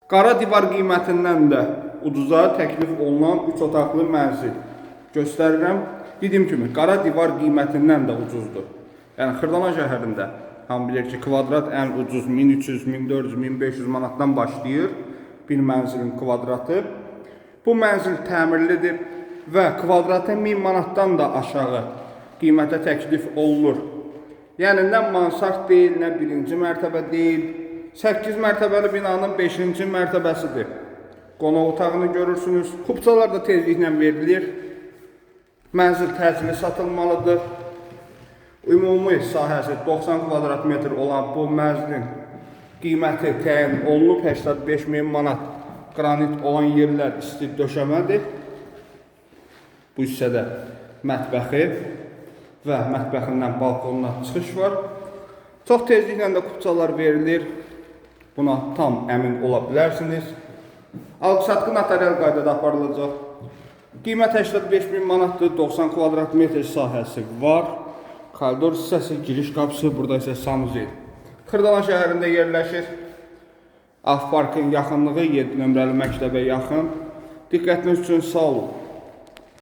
Qara divar qiymətindən də ucuza təklif olunan 3 otaqlı mənzil göstərirəm. Dediyim kimi, qara divar qiymətindən də ucuzdur. Yəni Xırdalan şəhərində hamı bilir ki, kvadrat ən ucuz 1300, 1400, 1500 manatdan başlayır bir mənzilin kvadratı. Bu mənzil təmirlidir və kvadratı 1000 manatdan da aşağı qiymətə təklif olunur. Yəni nə mansard deyil, nə birinci mərtəbə deyil. 8 mərtəbəli binanın 5-ci mərtəbəsidir. Qonaq otağını görürsünüz. Kupçalar da tezliklə verilir. Mənzil təcili satılmalıdır. Ümumi sahəsi 90 kvadrat metr olan bu mənzilin qiyməti təyin olunub 85 min manat. Qranit olan yerlər isti döşəmədir. Bu hissədə mətbəxi və mətbəxindən balkonuna çıxış var. Çox tezliklə də kupçalar verilir. Buna tam əmin ola bilərsiniz. Alqı-satqı notarial qaydada aparılacaq. Qiymət 85 min manatdır. 90 kvadrat metr sahəsi var. Koridor hissəsi, giriş qapısı, burada isə sanuzel. Xırdalan şəhərində yerləşir. Af parkın yaxınlığı 7 nömrəli məktəbə yaxın. Diqqətiniz üçün sağ olun.